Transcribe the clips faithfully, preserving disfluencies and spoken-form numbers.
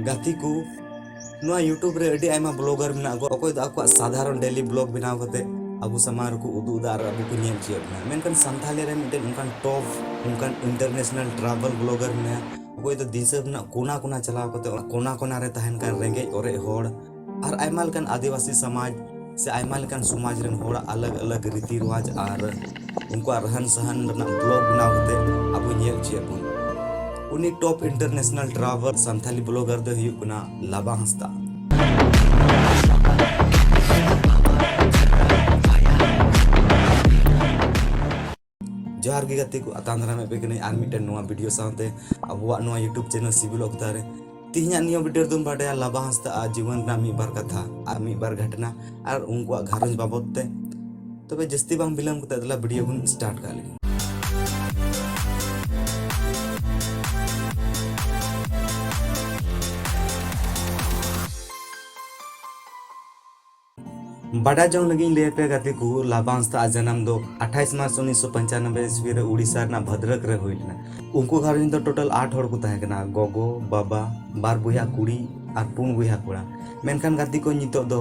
ᱜᱟᱛᱮ ᱠᱚ, ᱱᱚᱣᱟ YouTube ᱨᱮ ᱟᱹᱰᱤ ᱟᱭᱢᱟ blogger ᱢᱮᱱᱟᱜ ᱠᱚᱣᱟ, ᱚᱠᱚᱭ ᱫᱚ ᱟᱠᱚᱣᱟᱜ ᱥᱟᱫᱷᱟᱨᱚᱱ daily vlog ᱵᱮᱱᱟᱣ ᱠᱟᱛᱮ ᱟᱵᱚ ᱥᱟᱢᱟᱝ ᱨᱮᱠᱚ ᱩᱫᱩᱜ ᱮᱫᱟ ᱟᱨ ᱟᱵᱚ ᱠᱚ ᱧᱮᱞ ᱦᱚᱪᱚᱭᱮᱫ ᱵᱚᱱᱟ᱾ ᱢᱮᱱᱠᱷᱟᱱ ᱥᱟᱱᱛᱷᱟᱞᱤ ᱨᱮ ᱢᱤᱫᱴᱮᱱ ᱚᱱᱠᱟᱱ top, ᱚᱱᱠᱟᱱ international travel blogger ᱢᱮᱱᱟᱭᱟ, ᱚᱠᱚᱭ ᱫᱚ ᱫᱤᱥᱚᱢ ᱨᱮᱱᱟᱜ ᱠᱚᱱᱟ ᱠᱚᱱᱟ ᱪᱟᱞᱟᱣ ᱠᱟᱛᱮ ᱚᱱᱟ ᱠᱚᱱᱟ ᱠᱚᱱᱟ ᱨᱮ ᱛᱟᱦᱮᱱ ᱠᱟᱱ ᱨᱮᱸᱜᱮᱡ ᱚᱨᱮᱡ ᱦᱚᱲ ᱟᱨ ᱟᱭᱢᱟ ᱞᱮᱠᱟᱱ ᱟᱹᱫᱤᱵᱟᱹᱥᱤ ᱥᱚᱢᱟᱡᱽ ᱥᱮ ᱟᱭᱢᱟ ᱞᱮᱠᱟᱱ ᱥᱚᱢᱟᱡᱽ ᱨᱮᱱ ᱦᱚᱲᱟᱜ ᱟᱞᱟᱜᱽ ᱟᱞᱟᱜᱽ ᱨᱤᱛᱤ ᱨᱮᱣᱟᱡᱽ ᱟᱨ ᱩᱱᱠᱩᱣᱟᱜ ᱨᱟᱦᱟᱱ ᱥᱟᱦᱟᱱ ᱨᱮᱱᱟᱜ blog ᱵᱮᱱᱟᱣ ᱠᱟᱛᱮ ᱟᱵᱚ ᱧᱮᱞ ᱦᱚᱪᱚᱭᱮᱫ ᱵᱚᱱ᱾ ᱩᱱᱤ top international travel Santali blogger ᱫᱚᱭ ᱦᱩᱭᱩᱜ ᱠᱟᱱᱟ ᱞᱟᱵᱟ ᱦᱟᱸᱥᱫᱟ᱾ ᱡᱚᱦᱟᱨ ᱜᱮ ᱜᱟᱛᱮ ᱠᱚ, ᱟᱛᱟᱝ ᱫᱟᱨᱟᱢᱮᱫ ᱯᱮ ᱠᱟᱹᱱᱟᱹᱧ ᱟᱨ ᱢᱤᱫᱴᱮᱱ ᱱᱚᱣᱟ video ᱥᱟᱶᱛᱮ ᱟᱵᱚᱣᱟᱜ ᱱᱚᱣᱟ YouTube channel ᱥᱤᱵᱤᱞ ᱚᱠᱛᱟ ᱨᱮ᱾ ᱛᱮᱦᱮᱧᱟᱜ ᱱᱤᱭᱟᱹ video ᱨᱮᱫᱚᱢ ᱵᱟᱰᱟᱭᱟ ᱞᱟᱵᱟ ᱦᱟᱸᱥᱫᱟ ᱟᱜ ᱡᱤᱵᱚᱱ ᱨᱮᱱᱟᱜ ᱢᱤᱫ ᱵᱟᱨ ᱠᱟᱛᱷᱟ ᱟᱨ ᱢᱤᱫ ᱵᱟᱨ ᱜᱷᱚᱴᱚᱱᱟ ᱟᱨ ᱩᱱᱠᱩᱣᱟᱜ ᱜᱷᱟᱨᱚᱸᱡᱽ ᱵᱟᱵᱚᱫ ᱛᱮ᱾ ᱛᱚᱵᱮ ᱡᱟᱹᱥᱛᱤ ᱵᱟᱝ ᱵᱤᱞᱚᱢ ᱠᱟᱛᱮ ᱫᱮᱞᱟ video ᱵᱚᱱ start ᱠᱟᱜ ᱞᱮᱜᱮ᱾ ᱵᱟᱰᱟᱭ ᱡᱚᱝ ᱞᱟᱹᱜᱤᱫ ᱤᱧ ᱞᱟᱹᱭ ᱟᱯᱮᱭᱟ ᱜᱟᱛᱮ ᱠᱚ, ᱞᱟᱵᱟ ᱦᱟᱸᱥᱫᱟ ᱟᱜ ᱡᱟᱱᱟᱢ ᱫᱚ ᱟᱴᱷᱟᱥ ᱢᱟᱨᱪ ᱩᱱᱤᱥᱥᱚ ᱯᱚᱧᱪᱟᱱᱚᱵᱵᱳᱭ ᱤᱥᱣᱤ ᱨᱮ ᱩᱲᱤᱥᱥᱟ ᱨᱮᱱᱟᱜ ᱵᱷᱟᱫᱨᱚᱠ ᱨᱮ ᱦᱩᱭ ᱞᱮᱱᱟ᱾ ᱩᱱᱠᱩ ᱜᱷᱟᱨᱚᱸᱡᱽ ᱫᱚ total ᱟᱴ ᱦᱚᱲ ᱠᱚ ᱛᱟᱦᱮᱸ ᱠᱟᱱᱟ, ᱜᱚᱜᱚ, ᱵᱟᱵᱟ, ᱵᱟᱨ ᱵᱚᱭᱦᱟ ᱠᱩᱲᱤ ᱟᱨ ᱯᱩᱱ ᱵᱚᱭᱦᱟ ᱠᱚᱲᱟ᱾ ᱢᱮᱱᱠᱷᱟᱱ ᱜᱟᱛᱮ ᱠᱚ, ᱱᱤᱛᱚᱜ ᱫᱚ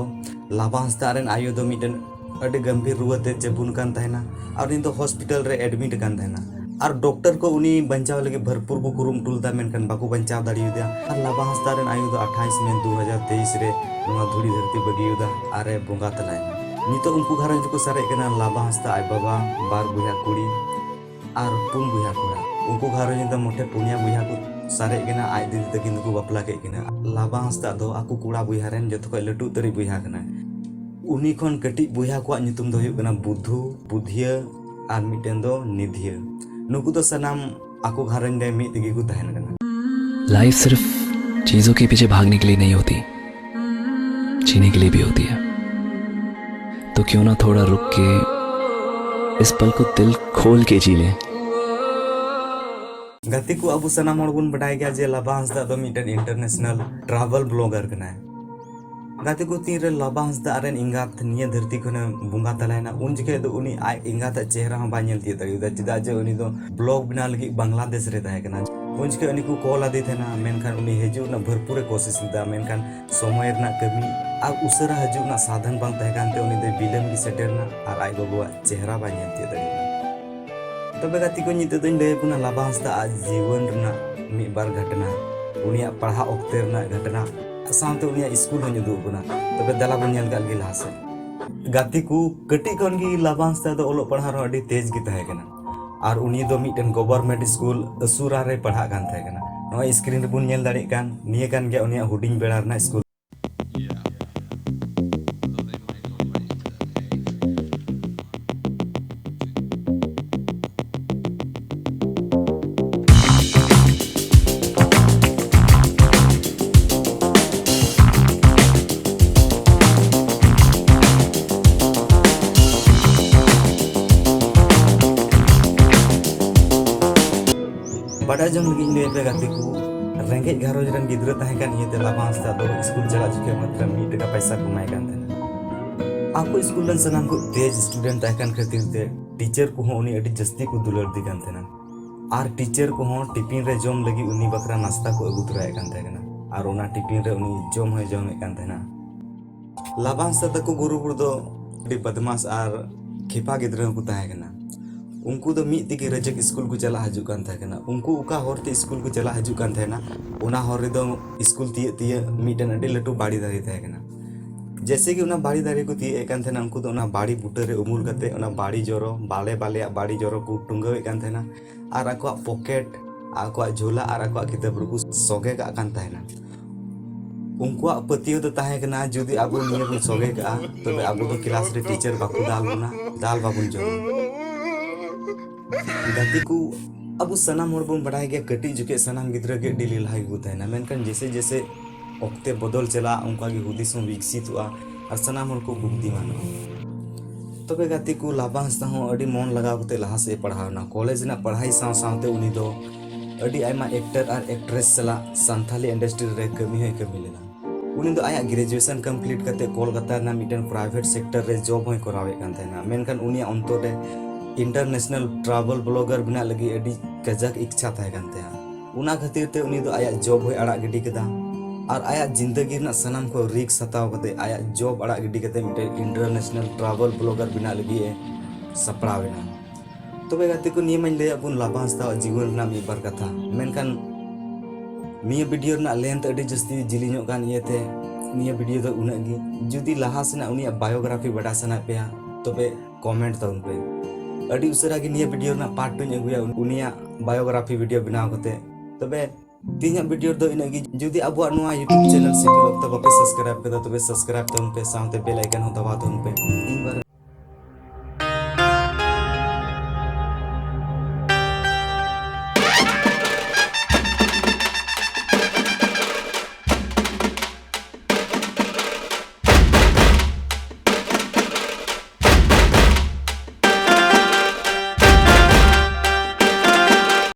ᱞᱟᱵᱟ ᱦᱟᱸᱥᱫᱟ ᱨᱮᱱ ᱟᱭᱳ ᱫᱚ ᱢᱤᱫᱴᱮᱱ ᱟᱹᱰᱤ ᱜᱟᱢᱵᱷᱤᱨ ᱨᱩᱣᱟᱹ ᱛᱮ ᱡᱟᱹᱵᱩᱱ ᱠᱟᱱ ᱛᱟᱦᱮᱱᱟ ᱟᱨ ᱩᱱᱤ ᱫᱚ hospital ᱨᱮ admit ᱠᱟᱱ ᱛᱟᱦᱮᱱᱟ᱾ ᱟᱨ doctor ᱠᱚ ᱩᱱᱤ ᱵᱟᱧᱪᱟᱣ ᱞᱟᱹᱜᱤᱫ ᱵᱷᱚᱨᱯᱩᱨ ᱠᱚ ᱠᱩᱨᱩᱢᱩᱴᱩ ᱞᱮᱫᱟ, ᱢᱮᱱᱠᱷᱟᱱ ᱵᱟᱠᱚ ᱵᱟᱧᱪᱟᱣ ᱫᱟᱲᱮᱭᱟᱫᱮᱭᱟ᱾ ᱟᱨ ᱞᱟᱵᱟ ᱦᱟᱸᱥᱫᱟ ᱨᱮᱱ ᱟᱭᱳ ᱫᱚ ᱟᱴᱷᱟᱥ ᱢᱮ ᱫᱩ ᱦᱟᱡᱟᱨ ᱛᱮᱭᱤᱥ ᱨᱮ ᱱᱚᱣᱟ ᱫᱷᱩᱲᱤ ᱫᱷᱟᱹᱨᱛᱤ ᱵᱟᱹᱜᱤᱭᱟᱫᱟ ᱟᱨ ᱮ ᱵᱚᱸᱜᱟ ᱛᱟᱞᱟᱭᱮᱱᱟ᱾ ᱱᱤᱛᱚᱜ ᱩᱱᱠᱩ ᱜᱷᱟᱨᱚᱸᱡᱽ ᱨᱮᱠᱚ ᱥᱟᱨᱮᱡ ᱠᱟᱱᱟ ᱞᱟᱵᱟ ᱦᱟᱸᱥᱫᱟ ᱟᱡ ᱵᱟᱵᱟ, ᱵᱟᱨ ᱵᱚᱭᱦᱟ ᱠᱩᱲᱤ ᱟᱨ ᱯᱩᱱ ᱵᱚᱭᱦᱟ ᱠᱚᱲᱟ᱾ ᱩᱱᱠᱩ ᱜᱷᱟᱨᱚᱸᱡᱽ ᱨᱮᱫᱚ ᱢᱚᱴᱷᱮ ᱯᱩᱱᱭᱟ ᱵᱚᱭᱦᱟ ᱠᱚ ᱥᱟᱨᱮᱡ ᱠᱟᱱᱟ᱾ ᱟᱡ ᱫᱤᱫᱤ ᱛᱟᱹᱠᱤᱱ ᱫᱚᱠᱚ ᱵᱟᱯᱞᱟ ᱠᱮᱫ ᱠᱤᱱᱟ᱾ ᱞᱟᱵᱟ ᱦᱟᱸᱥᱫᱟ ᱫᱚ ᱟᱠᱚ ᱠᱚᱲᱟ ᱵᱚᱭᱦᱟ ᱨᱮᱱ ᱡᱚᱛᱚ ᱠᱷᱚᱱ ᱞᱟᱹᱴᱩ ᱩᱛᱟᱹᱨᱤᱡ ᱵᱚᱭᱦᱟ ᱠᱟᱱᱟᱭ᱾ ᱩᱱᱤ ᱠᱷᱚᱱ ᱠᱟᱹᱴᱤᱡ ᱵᱚᱭᱦᱟ ᱠᱚᱣᱟᱜ ᱧᱩᱛᱩᱢ ᱫᱚ ᱦᱩᱭᱩᱜ ᱠᱟᱱᱟ ᱵᱩᱫᱷᱩ, ᱵᱩᱫᱷᱤᱭᱟᱹ ᱟᱨ ᱢᱤᱫᱴᱮᱱ ᱫᱚ ᱱᱤᱫᱷᱤᱭᱟᱹ᱾ ᱱᱩᱠᱩ ᱫᱚ ᱥᱟᱱᱟᱢ ᱟᱠᱚ ᱜᱷᱟᱨᱚᱸᱡᱽ ᱨᱮ ᱢᱤᱫ ᱛᱮᱜᱮ ᱠᱚ ᱛᱟᱦᱮᱱ ᱠᱟᱱᱟ᱾ लाइफ सिर्फ चीजों के पीछे भागने के लिए नहीं होती, जीने के लिए भी होती है। तो क्यों ना थोड़ा रुक के इस पल को दिल खोल के जी लें। ᱜᱟᱛᱮ ᱠᱚ, ᱟᱵᱚ ᱥᱟᱱᱟᱢ ᱦᱚᱲ ᱵᱚᱱ ᱵᱟᱰᱟᱭ ᱜᱮᱭᱟ ᱡᱮ ᱞᱟᱵᱟ ᱦᱟᱸᱥᱫᱟ ᱫᱚ ᱢᱤᱫᱴᱮᱱ international travel blogger ᱠᱟᱱᱟᱭ᱾ ᱜᱟᱛᱮ ᱠᱚ, ᱛᱤᱱᱨᱮ ᱞᱟᱵᱟ ᱦᱟᱸᱥᱫᱟ ᱨᱮᱱ ᱮᱸᱜᱟᱛ ᱱᱤᱭᱟᱹ ᱫᱷᱟᱹᱨᱛᱤ ᱠᱷᱚᱱᱮ ᱵᱚᱸᱜᱟ ᱛᱟᱞᱟᱭᱮᱱᱟ, ᱩᱱ ᱡᱚᱠᱷᱮᱡ ᱫᱚ ᱩᱱᱤ ᱟᱡ ᱮᱸᱜᱟᱛᱟᱜ ᱪᱮᱦᱨᱟ ᱦᱚᱸ ᱵᱟᱭ ᱧᱮᱞ ᱛᱤᱭᱳᱜ ᱫᱟᱲᱮᱭᱟᱫᱟ, ᱪᱮᱫᱟᱜ ᱡᱮ ᱩᱱᱤ ᱫᱚ blog ᱵᱮᱱᱟᱣ ᱞᱟᱹᱜᱤᱫ ᱵᱟᱝᱞᱟᱫᱮᱥ ᱨᱮ ᱛᱟᱦᱮᱸ ᱠᱟᱱᱟ᱾ ᱩᱱ ᱡᱚᱠᱷᱮᱡ ᱩᱱᱤ ᱠᱚ ᱠᱚᱞ ᱟᱫᱮ ᱛᱟᱦᱮᱱᱟ, ᱢᱮᱱᱠᱷᱟᱱ ᱩᱱᱤ ᱦᱤᱡᱩᱜ ᱨᱮᱱᱟᱜ ᱵᱷᱚᱨᱯᱩᱨᱮ ᱠᱳᱥᱤᱥ ᱞᱮᱫᱟ, ᱢᱮᱱᱠᱷᱟᱱ ᱥᱚᱢᱚᱭ ᱨᱮᱱᱟᱜ ᱠᱟᱹᱢᱤ ᱟᱨ ᱩᱥᱟᱹᱨᱟ ᱦᱤᱡᱩᱜ ᱨᱮᱱᱟᱜ ᱥᱟᱫᱷᱚᱱ ᱵᱟᱝ ᱛᱟᱦᱮᱸ ᱠᱟᱱᱛᱮ ᱩᱱᱤ ᱫᱚᱭ ᱵᱤᱞᱚᱢ ᱜᱮ ᱥᱮᱴᱮᱨ ᱮᱱᱟ ᱟᱨ ᱟᱡ ᱜᱚᱜᱚᱣᱟᱜ ᱪᱮᱦᱨᱟ ᱵᱟᱭ ᱧᱮᱞ ᱛᱤᱭᱳᱜ ᱫᱟᱲᱮᱭᱟᱫᱟ᱾ ᱛᱚᱵᱮ ᱜᱟᱛᱮ ᱠᱚ, ᱱᱤᱛᱚᱜ ᱫᱚᱧ ᱞᱟᱹᱭ ᱟᱵᱚᱱᱟ ᱞᱟᱵᱟ ᱦᱟᱸᱥᱫᱟ ᱟᱡ ᱡᱤᱭᱚᱱ ᱨᱮᱱᱟᱜ ᱢᱤᱫ ᱵᱟᱨ ᱜᱷᱚᱴᱚᱱᱟ, ᱩᱱᱤᱭᱟᱜ ᱯᱟᱲᱦᱟᱜ ᱚᱠᱛᱮ ᱨᱮᱱᱟᱜ ᱜᱷᱚᱴᱚᱱᱟ, ᱥᱟᱶᱛᱮ ᱩᱱᱤᱭᱟᱜ ᱥᱠᱩᱞ ᱦᱚᱸᱧ ᱩᱫᱩᱜ ᱟᱵᱚᱱᱟ᱾ ᱛᱚᱵᱮ ᱫᱮᱞᱟ ᱵᱚᱱ ᱧᱮᱞ ᱠᱟᱜ ᱞᱮᱜᱮ ᱞᱟᱦᱟ ᱥᱮᱫ᱾ ᱜᱟᱛᱮ ᱠᱚ, ᱠᱟᱹᱴᱤᱡ ᱠᱷᱚᱱ ᱜᱮ ᱞᱟᱵᱟ ᱦᱟᱸᱥᱫᱟ ᱫᱚ ᱚᱞᱚᱜ ᱯᱟᱲᱦᱟᱜ ᱨᱮᱦᱚᱸ ᱟᱹᱰᱤ ᱛᱮᱡᱽ ᱜᱮ ᱛᱟᱦᱮᱸ ᱠᱟᱱᱟ᱾ ᱟᱨ ᱩᱱᱤ ᱫᱚ ᱢᱤᱫᱴᱮᱱ ᱜᱚᱵᱷᱚᱨᱱᱢᱮᱱᱴ ᱥᱠᱩᱞ ᱟᱹᱥᱩᱨᱟ ᱨᱮᱭ ᱯᱟᱲᱦᱟᱜ ᱠᱟᱱ ᱛᱟᱦᱮᱸ ᱠᱟᱱᱟ᱾ ᱱᱚᱜᱼᱚᱭ ᱥᱠᱨᱤᱱ ᱨᱮᱵᱚᱱ ᱧᱮᱞ ᱫᱟᱲᱮᱭᱟᱜ ᱠᱟᱱ, ᱱᱤᱭᱟᱹ ᱠᱟᱱ ᱜᱮᱭᱟ ᱩᱱᱤᱭᱟᱜ ᱦᱩᱰᱤᱧ ᱵᱮᱲᱟ ᱨᱮᱱᱟᱜ ᱥᱠᱩᱞ᱾ ᱵᱟᱰᱟᱭ ᱡᱚᱝ ᱞᱟᱹᱜᱤᱫ ᱤᱧ ᱞᱟᱹᱭ ᱟᱯᱮ ᱜᱟᱛᱮ ᱠᱚ, ᱨᱮᱸᱜᱮᱡ ᱜᱷᱟᱨᱚᱸᱡᱽ ᱨᱮᱱ ᱜᱤᱫᱽᱨᱟᱹ ᱛᱟᱦᱮᱸ ᱠᱟᱱ ᱤᱭᱟᱹᱛᱮ ᱞᱟᱵᱟ ᱦᱟᱸᱥᱫᱟ ᱫᱚ ᱥᱠᱩᱞ ᱪᱟᱞᱟᱜ ᱡᱚᱠᱷᱮᱡ ᱢᱟᱛᱨᱚ ᱢᱤᱫ ᱴᱟᱠᱟ ᱯᱟᱭᱥᱟ ᱠᱚ ᱮᱢᱟᱭ ᱠᱟᱱ ᱛᱟᱦᱮᱱᱟ᱾ ᱟᱠᱚ ᱥᱠᱩᱞ ᱨᱮᱱ ᱥᱟᱱᱟᱢ ᱠᱷᱚᱱ ᱛᱮᱡᱽ ᱥᱴᱩᱰᱮᱱᱴ ᱛᱟᱦᱮᱸ ᱠᱟᱱ ᱠᱷᱟᱹᱛᱤᱨ ᱛᱮ ᱴᱤᱪᱟᱨ ᱠᱚᱦᱚᱸ ᱩᱱᱤ ᱟᱹᱰᱤ ᱡᱟᱹᱥᱛᱤ ᱠᱚ ᱫᱩᱞᱟᱹᱲ ᱫᱮ ᱠᱟᱱ ᱛᱟᱦᱮᱱᱟ᱾ ᱟᱨ ᱴᱤᱪᱟᱨ ᱠᱚᱦᱚᱸ ᱴᱤᱯᱤᱱ ᱨᱮ ᱡᱚᱢ ᱞᱟᱹᱜᱤᱫ ᱩᱱᱤ ᱵᱟᱠᱷᱨᱟ ᱱᱟᱥᱛᱟ ᱠᱚ ᱟᱹᱜᱩ ᱛᱚᱨᱟᱭᱮᱫ ᱠᱟᱱ ᱛᱟᱦᱮᱸ ᱠᱟᱱᱟ, ᱟᱨ ᱚᱱᱟ ᱴᱤᱯᱤᱱ ᱨᱮ ᱩᱱᱤ ᱡᱚᱢ ᱦᱚᱸᱭ ᱡᱚᱢᱮᱫ ᱠᱟᱱ ᱛᱟᱦᱮᱱᱟ᱾ ᱞᱟᱵᱟ ᱦᱟᱸᱥᱫᱟ ᱛᱟᱠᱚ ᱜᱩᱨᱩ ᱵᱩᱨᱩ ᱫᱚ ᱟᱹᱰᱤ ᱵᱟᱫᱢᱟᱥ ᱟᱨ ᱠᱷᱮᱯᱟ ᱜᱤᱫᱽᱨᱟᱹ ᱦᱚᱸᱠᱚ ᱛᱟᱦᱮᱸ ᱠᱟᱱᱟ᱾ ᱩᱱᱠᱩ ᱫᱚ ᱢᱤᱫ ᱛᱮᱜᱮ ᱨᱮᱡᱮᱠ ᱥᱠᱩᱞ ᱠᱚ ᱪᱟᱞᱟᱜ ᱦᱤᱡᱩᱜ ᱠᱟᱱ ᱛᱟᱦᱮᱸ ᱠᱟᱱᱟ᱾ ᱩᱱᱠᱩ ᱚᱠᱟ ᱦᱚᱨ ᱛᱮ ᱥᱠᱩᱞ ᱠᱚ ᱪᱟᱞᱟᱜ ᱦᱤᱡᱩᱜ ᱠᱟᱱ ᱛᱟᱦᱮᱱᱟ, ᱚᱱᱟ ᱦᱚᱨ ᱨᱮᱫᱚ ᱥᱠᱩᱞ ᱛᱤᱭᱟᱹᱜ ᱛᱤᱭᱟᱹᱜ ᱢᱤᱫᱴᱮᱱ ᱟᱹᱰᱤ ᱞᱟᱹᱴᱩ ᱵᱟᱲᱮ ᱫᱟᱨᱮ ᱛᱟᱦᱮᱸ ᱠᱟᱱᱟ᱾ ᱡᱮᱭᱥᱮ ᱜᱮ ᱚᱱᱟ ᱵᱟᱲᱮ ᱫᱟᱨᱮ ᱠᱚ ᱛᱤᱭᱟᱹᱜ ᱮᱫ ᱠᱟᱱ ᱛᱟᱦᱮᱱᱟ, ᱩᱱᱠᱩ ᱫᱚ ᱚᱱᱟ ᱵᱟᱲᱮ ᱵᱩᱴᱟᱹ ᱨᱮ ᱩᱢᱩᱞ ᱠᱟᱛᱮ ᱚᱱᱟ ᱵᱟᱲᱮ ᱡᱚᱨᱚ, ᱵᱟᱞᱮ ᱵᱟᱞᱮᱭᱟᱜ ᱵᱟᱲᱮ ᱡᱚᱨᱚ ᱠᱚ ᱴᱩᱸᱜᱟᱹᱣᱮᱫ ᱠᱟᱱ ᱛᱟᱦᱮᱱᱟ᱾ ᱟᱨ ᱟᱠᱚᱣᱟᱜ ᱯᱚᱠᱮᱴ, ᱟᱠᱚᱣᱟᱜ ᱡᱷᱳᱞᱟ ᱟᱨ ᱟᱠᱚᱣᱟᱜ ᱠᱤᱛᱟᱹᱵ ᱨᱮᱠᱚ ᱥᱚᱜᱮ ᱠᱟᱜ ᱠᱟᱱ ᱛᱟᱦᱮᱱᱟ᱾ ᱩᱱᱠᱩᱣᱟᱜ ᱯᱟᱹᱛᱭᱟᱹᱣ ᱫᱚ ᱛᱟᱦᱮᱸ ᱠᱟᱱᱟ, ᱡᱩᱫᱤ ᱟᱵᱚ ᱱᱤᱭᱟᱹ ᱵᱚᱱ ᱥᱚᱜᱮ ᱠᱟᱜᱼᱟ, ᱛᱚᱵᱮ ᱟᱵᱚ ᱫᱚ ᱠᱞᱟᱥ ᱨᱮ ᱴᱤᱪᱟᱨ ᱵᱟᱠᱚ ᱫᱟᱞ ᱵᱚᱱᱟ, ᱫᱟᱞ ᱵᱟᱵᱚᱱ ᱡᱚᱢᱟ᱾ ᱜᱟᱛᱮ ᱠᱚ, ᱟᱵᱚ ᱥᱟᱱᱟᱢ ᱦᱚᱲ ᱵᱚᱱ ᱵᱟᱲᱟᱭ ᱜᱮᱭᱟ, ᱠᱟᱹᱴᱤᱡ ᱡᱚᱠᱷᱮᱡ ᱥᱟᱱᱟᱢ ᱜᱤᱫᱽᱨᱟᱹ ᱜᱮ ᱟᱹᱰᱤ ᱞᱮᱞᱦᱟ ᱜᱮᱠᱚ ᱛᱟᱦᱮᱱᱟ, ᱢᱮᱱᱠᱷᱟᱱ ᱡᱮᱥᱮ ᱡᱮᱥᱮ ᱚᱠᱛᱮ ᱵᱚᱫᱚᱞ ᱪᱟᱞᱟᱜᱼᱟ, ᱚᱱᱠᱟ ᱜᱮ ᱦᱩᱫᱤᱥ ᱦᱚᱸ ᱵᱤᱠᱥᱤᱛᱚᱜᱼᱟ ᱟᱨ ᱥᱟᱱᱟᱢ ᱦᱚᱲ ᱠᱚ ᱵᱩᱫᱽᱫᱷᱤᱢᱟᱱᱚᱜᱼᱟ᱾ ᱛᱚᱵᱮ ᱜᱟᱛᱮ ᱠᱚ, ᱞᱟᱵᱟ ᱦᱟᱸᱥᱫᱟ ᱦᱚᱸ ᱟᱹᱰᱤ ᱢᱚᱱ ᱞᱟᱜᱟᱣ ᱠᱟᱛᱮ ᱞᱟᱦᱟ ᱥᱮᱫ ᱮ ᱯᱟᱲᱦᱟᱣ ᱮᱱᱟ᱾ ᱠᱚᱞᱮᱡᱽ ᱨᱮᱱᱟᱜ ᱯᱟᱲᱦᱟᱭ ᱥᱟᱶ ᱥᱟᱶᱛᱮ ᱩᱱᱤ ᱫᱚ ᱟᱹᱰᱤ ᱟᱭᱢᱟ ᱮᱠᱴᱟᱨ ᱟᱨ ᱮᱠᱴᱨᱮᱥ ᱥᱟᱞᱟᱜ ᱥᱟᱱᱛᱷᱟᱞᱤ ᱤᱱᱰᱟᱥᱴᱨᱤ ᱨᱮ ᱠᱟᱹᱢᱤ ᱦᱚᱸᱭ ᱠᱟᱹᱢᱤ ᱞᱮᱫᱟ᱾ ᱩᱱᱤ ᱫᱚ ᱟᱭᱟᱜ ᱜᱨᱮᱡᱩᱭᱮᱥᱚᱱ ᱠᱚᱢᱯᱞᱤᱴ ᱠᱟᱛᱮ ᱠᱳᱞᱠᱟᱛᱟ ᱨᱮᱱᱟᱜ ᱢᱤᱫᱴᱮᱱ ᱯᱨᱟᱭᱵᱷᱮᱴ ᱥᱮᱠᱴᱚᱨ ᱨᱮ ᱡᱚᱵ ᱦᱚᱸᱭ ᱠᱚᱨᱟᱣᱮᱫ ᱠᱟᱱ ᱛᱟᱦᱮᱱᱟ, ᱢᱮᱱᱠᱷᱟᱱ ᱩᱱᱤᱭᱟᱜ ᱚᱱᱛᱚᱨ ᱨᱮ ᱤᱱᱴᱟᱨᱱᱮᱥᱱᱟᱞ ᱴᱨᱟᱵᱷᱮᱞ ᱵᱞᱚᱜᱟᱨ ᱵᱮᱱᱟᱜ ᱞᱟᱹᱜᱤᱫ ᱟᱹᱰᱤ ᱠᱟᱡᱟᱠ ᱤᱪᱪᱷᱟ ᱛᱟᱦᱮᱸ ᱠᱟᱱ ᱛᱟᱭᱟ᱾ ᱚᱱᱟ ᱠᱷᱟᱹᱛᱤᱨ ᱛᱮ ᱩᱱᱤ ᱫᱚ ᱟᱭᱟᱜ ᱡᱚᱵ ᱦᱚᱸᱭ ᱟᱲᱟᱜ ᱜᱤᱰᱤ ᱠᱮᱫᱟ᱾ ᱟᱨ ᱟᱭᱟᱜ ᱡᱤᱱᱫᱟᱹᱜᱤ ᱨᱮᱱᱟᱜ ᱥᱟᱱᱟᱢ ᱠᱚ ᱨᱤᱠᱥ ᱦᱟᱛᱟᱣ ᱠᱟᱛᱮ, ᱟᱭᱟᱜ ᱡᱚᱵ ᱟᱲᱟᱜ ᱜᱤᱰᱤ ᱠᱟᱛᱮ ᱢᱤᱫᱴᱮᱱ ᱤᱱᱴᱟᱨᱱᱮᱥᱱᱟᱞ ᱴᱨᱟᱵᱷᱮᱞ ᱵᱞᱚᱜᱟᱨ ᱵᱮᱱᱟᱜ ᱞᱟᱹᱜᱤᱫ ᱮ ᱥᱟᱯᱲᱟᱣ ᱮᱱᱟ᱾ ᱛᱚᱵᱮ ᱜᱟᱛᱮ ᱠᱚ, ᱱᱤᱭᱟᱹ ᱢᱟᱧ ᱞᱟᱹᱭᱟᱫ ᱵᱚᱱ ᱞᱟᱵᱷᱟ ᱦᱟᱸᱥᱫᱟᱣᱟᱜ ᱡᱤᱵᱚᱱ ᱨᱮᱱᱟᱜ ᱢᱤᱫ ᱵᱟᱨ ᱠᱟᱛᱷᱟ, ᱢᱮᱱᱠᱷᱟᱱ ᱱᱤᱭᱟᱹ ᱵᱷᱤᱰᱤᱭᱳ ᱨᱮᱱᱟᱜ ᱞᱮᱱᱛᱷ ᱟᱹᱰᱤ ᱡᱟᱹᱥᱛᱤ ᱡᱤᱞᱤᱧᱚᱜ ᱠᱟᱱ ᱤᱭᱟᱹᱛᱮ ᱱᱤᱭᱟᱹ ᱵᱷᱤᱰᱤᱭᱳ ᱫᱚ ᱩᱱᱟᱹᱜ ᱜᱮ᱾ ᱡᱩᱫᱤ ᱞᱟᱦᱟ ᱥᱮᱱᱟᱜ ᱩᱱᱤᱭᱟᱜ ᱵᱟᱭᱳᱜᱨᱟᱯᱷᱤ ᱵᱟᱰᱟᱭ ᱥᱟᱱᱟᱭᱮᱫ ᱯᱮᱭᱟ, ᱛᱚᱵᱮ ᱠᱚᱢᱮᱱᱴ ᱛᱟᱵᱚᱱ ᱯᱮ᱾ ᱟᱹᱰᱤ ᱩᱥᱟᱹᱨᱟ ᱜᱮ ᱱᱤᱭᱟᱹ ᱵᱷᱤᱰᱤᱭᱳ ᱨᱮᱱᱟᱜ ᱯᱟᱨᱴ ᱴᱩᱧ ᱟᱹᱜᱩᱭᱟ ᱩᱱᱤᱭᱟᱜ ᱵᱟᱭᱳᱜᱨᱟᱯᱷᱤ ᱵᱷᱤᱰᱤᱭᱳ ᱵᱮᱱᱟᱣ ᱠᱟᱛᱮ᱾ ᱛᱚᱵᱮ ᱛᱮᱦᱮᱧᱟᱜ ᱵᱷᱤᱰᱤᱭᱳ ᱨᱮᱫᱚ ᱤᱱᱟᱹᱜ ᱜᱮ᱾ ᱡᱩᱫᱤ ᱟᱵᱚᱣᱟᱜ ᱱᱚᱣᱟ YouTube ᱪᱮᱱᱮᱞ ᱥᱤᱵᱤᱞ ᱚᱠᱛᱚ ᱵᱟᱯᱮ ᱥᱟᱵᱥᱠᱨᱟᱭᱤᱵ ᱠᱟᱫᱟ, ᱛᱚᱵᱮ ᱥᱟᱵᱥᱠᱨᱟᱭᱤᱵ ᱛᱟᱵᱚᱱ ᱯᱮ, ᱥᱟᱶᱛᱮ ᱵᱮᱞ ᱟᱭᱠᱚᱱ ᱦᱚᱸ ᱫᱟᱵᱟᱣ ᱛᱟᱵᱚᱱ ᱯᱮ᱾ ᱤᱧ ᱵᱟᱨ